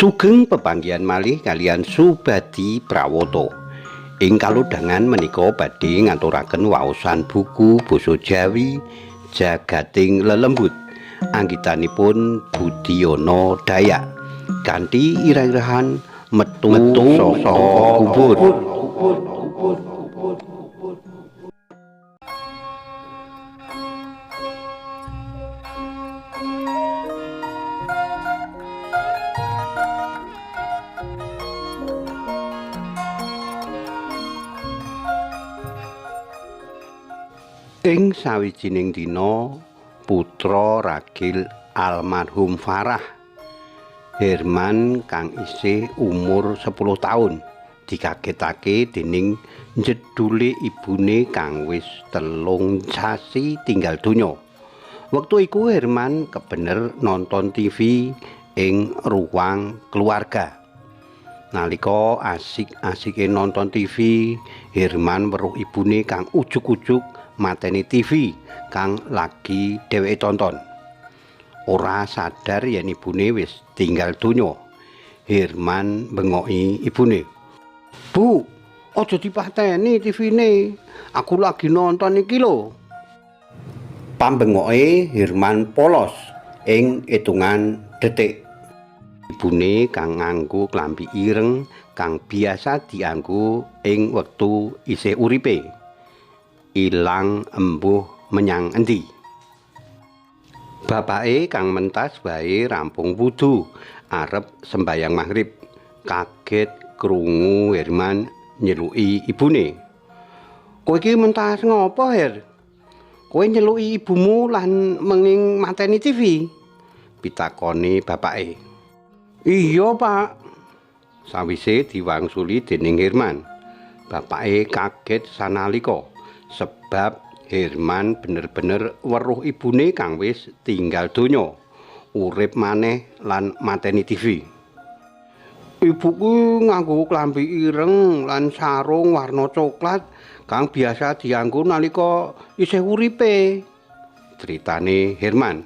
Sugeng pepanggihan malih kaliyan Subadi Prawoto. Ing kalodhangan menika badhe ngaturaken waosan buku basa Jawi Jagating Lelembut anggitanipun Budiono Dayak kanthi irah-irahan metu saka kubur. Ing sawijining dina putra ragil almarhum Farah, Herman kang isih umur 10 taun dikagetake dening njedhule ibune kang wis 3 sasi tinggal donya. Wektu iku Herman kebener nonton TV ing ruang keluarga. Nalika asik-asike nonton TV, Herman weruh ibune kang ujug-ujug mateni TV kang lagi dheweke tonton. Ora sadar yen ibune wis tinggal donya. Herman bengoki ibune. "Bu, aja dipateni TV-ne. Aku lagi nonton iki lho." Pambengoke Herman polos ing etungan detik. Ibune kang nganggo klambi ireng kang biasa dianggo ing wektu isih uripe, ilang embuh menyang endi. Bapake kang mentas wae rampung wudu arep sembayang maghrib, kaget krungu Herman nyeluki ibune. "Kowe iki mentas ngopo, Her? Kowe nyeluki ibumu lan menging mateni TV?" pitakone bapake. "Iya, Pak." Sawise diwangsuli dening Herman, bapake kaget sanalika sebab Herman bener-bener weruh ibune kang wis tinggal donya, urip maneh lan mateni TV. "Ibuku nganggo klambi ireng lan sarung warna coklat kang biasa dianggo nalika isih uripe," critane Herman.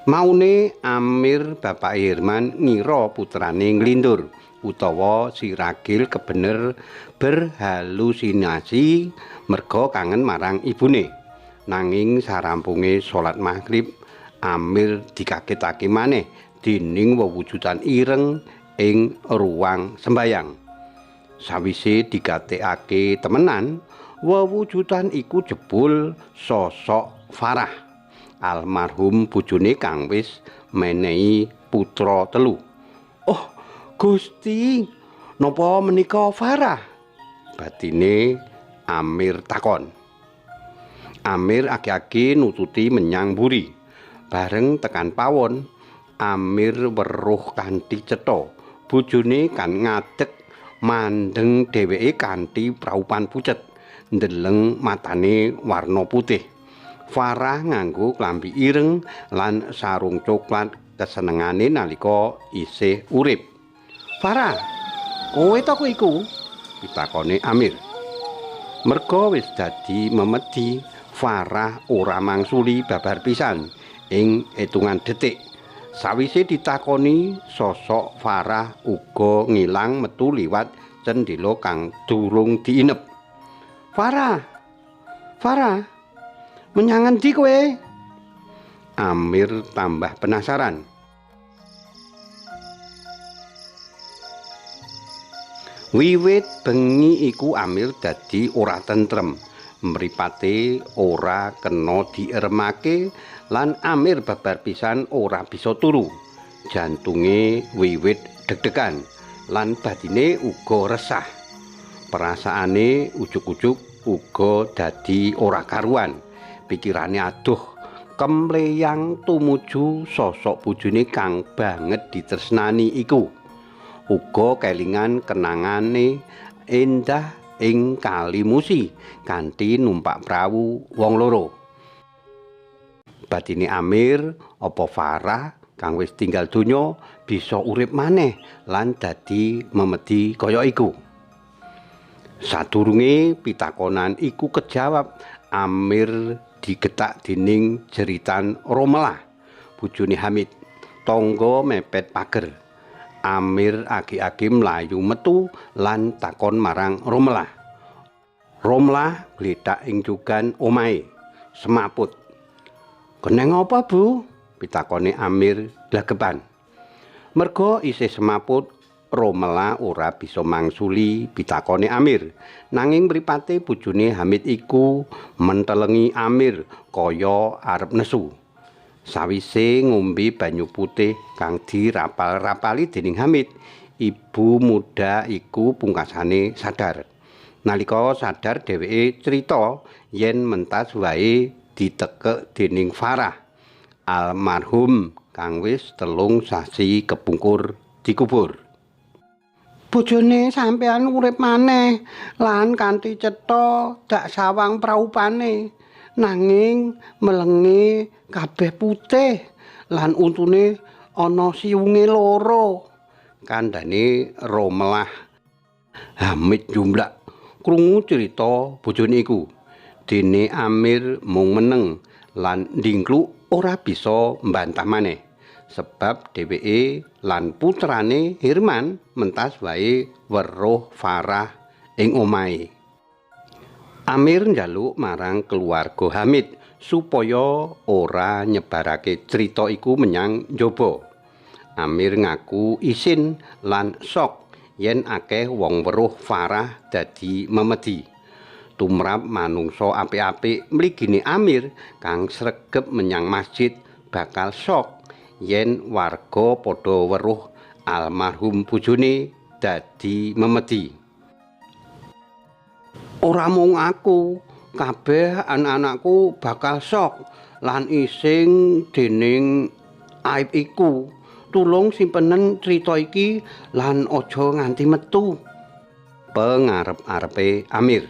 Maune Amir bapake Herman ngira putrane nglindur utawa si ragil kebener berhalusinasi merga kangen marang ibune. Nanging sarampunge salat maghrib, Amir dikagetake maneh dening wewujudan ireng ing ruang sembayang. Sawise digatekake temenan, wewujudan iku jebul sosok Farah, almarhum bojone kang wis menehi putra 3. "Oh, Gusti, napa menika Farah?" batine Amir takon. Amir agi-agi nututi menyang mburi. Bareng tekan pawon, Amir weruh kanthi cetha bojone kan ngadeg mandeng dheweke kanthi praupan pucet, ndeleng matane warna putih. Farah nganggo klambi ireng lan sarung coklat kesenengane nalika isih urip. "Farah, kowe to iku?" pitakone Amir. Merga wis dadi memedi, Farah ora mangsuli babar pisan ing etungan detik. Sawise ditakoni, sosok Farah uga ngilang metu liwat cendhela kang durung diinep. "Farah, Farah, menyang endi kowe?" Amir tambah penasaran. Wiwit bengi iku Amir dadi ora tentrem, mripate ora kena dieremake lan Amir babar pisan ora bisa turu. Jantunge wiwit deg-degan lan batine uga resah. Perasaane ujug-ujug uga dadi ora karuan. Pikirane aduh kemleyang tumuju sosok bojone kang banget ditresnani iku. Uga kelingan kenangane endah ing Kali Musi kanthi numpak prawu wong loro. Batine Amir, apa Farah kang wis tinggal donya bisa urip maneh lan dadi memedi kaya iku. Sadurunge pitakonan iku kejawab, Amir digetak dening jeritan Romelah, bojone Hamid, tangga mepet pager. Amir agi-agi mlayu metu lan takon marang Romlah. Romlah gletak ing jugan omahe, semaput. "Keneng apa, Bu?" pitakone Amir glagepan. Merga isih semaput, Romlah ora bisa mangsuli pitakone Amir. Nanging mripate bojone Hamid iku mentelengi Amir kaya arep nesu. Sawise ngombe banyu putih kang dirapal-rapali dening Hamid, ibu muda iku pungkasane sadar. Nalika sadar dheweke crita yen mentas wae ditekek dening Farah, almarhum kang wis 3 sasi kepungkur dikubur. Bojone sampean urip maneh lan kanthi cetha dak sawang praupane, nanging melenge kabeh putih lan untune ana siunge 2. Kandhane Romlah. Hamid jumblak krungu crita bojone iku. Dene Amir mung meneng lan ndingkluk ora bisa mbantah maneh, sebab dheweke lan putrane Herman mentas wae weruh Farah ing omahe. Amir njaluk marang keluarga Hamid supaya ora nyebarake crita iku menyang njaba. Amir ngaku isin lan sok yen akeh wong weruh Farah dadi memedi. Tumrap manungsa apik-apik mligine Amir kang sregep menyang masjid bakal sok yen warga padha weruh almarhum bojone dadi memedi. Ora mung aku, kabeh anak-anakku bakal sok lan ising dening aib iku. Tulung simpenen crita iki lan aja nganti metu. Pengarep-arepe Amir.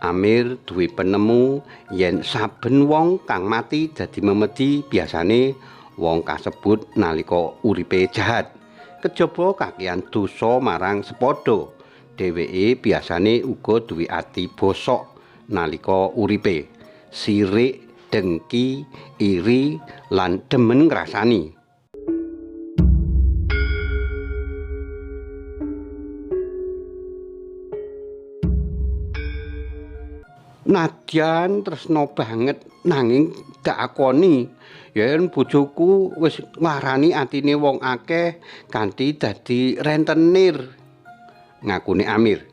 Amir duwe penemu yen saben wong kang mati dadi memedi biasane wong kasebut nalika uripe jahat. Kejaba kakehan dosa marang sepadha, dheweke biasane uga duwe ati bosok nalika uripe, sirik, dengki, iri lan demen ngrasani. Nadyan tresna banget nanging dak akoni yen bojoku wis nglarani atine wong akeh kanthi dadi rentenir, ngakune Amir.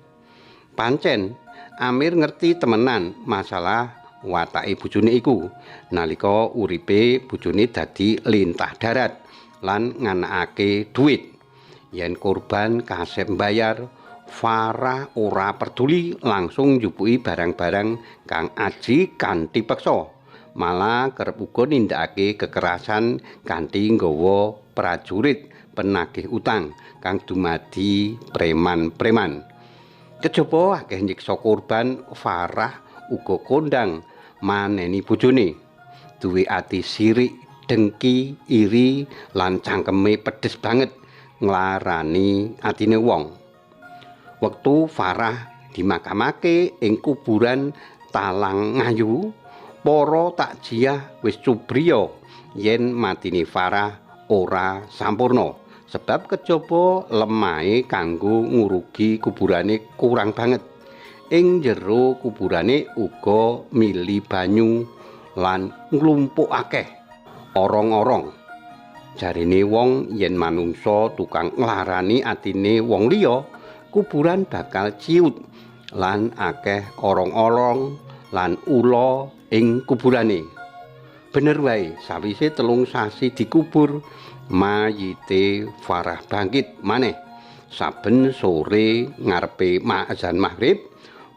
Pancen Amir ngerti temenan masalah watake bojone iku nalika uripe bojone dadi lintah darat lan nganakake duit. Yen korban kasep mbayar, Farah ora peduli langsung njupuki barang-barang kang aji kanthi peksa. Malah kerep uga nindakake kekerasan kanthi nggawa prajurit penagih utang kang dumadi preman-preman. Kejaba akeh nyiksa korban, Farah uga kondang maneni bojone. Duwe ati sirik, dengki, iri lan cangkeme pedes banget nglarani atine wong. Wektu Farah dimakamake ing kuburan Talang Ngayu, para takjiah wis cubriya yen matine Farah ora sampurna, sebab kejaba lemahe kanggo ngurugi kuburane kurang banget. Ing jero kuburane uga mili banyu lan nglumpuk akeh orong-orong. Jarine wong yen manungsa tukang nglarani atine wong liya, kuburan bakal ciut lan akeh orong-orong lan ula ing kuburane. Bener wae, sawise 3 sasi dikubur, mayite Farah bangkit maneh. Saben sore ngarepe azan maghrib,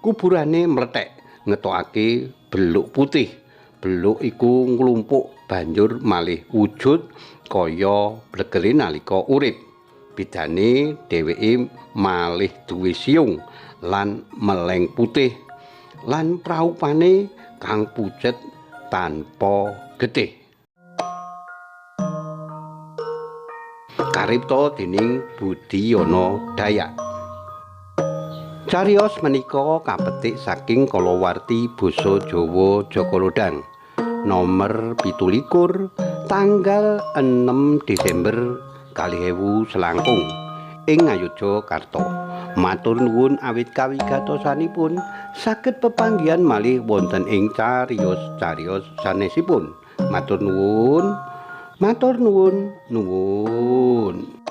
kuburane mlethek ngetokake beluk putih. Beluk iku nglumpuk banjur malih wujud kaya blegere nalika urip. Bidane dheweke malih duwe siung lan meleng putih lan praupane kang pucet tanpa getih. Karipta dening Budiyono Dayak. Cariyos menika kapetik saking kalawarti basa Jawa Jaka Lodhang nomer 27 tanggal 6 Desember 2000 selangkung ing Ngayogyakarta. Matur nuwun awit kawigatosanipun, saged pepanggihan malih wonten ing cariyos-cariyos sanesipun. Matur nuwun. Matur nuwun, nuwun.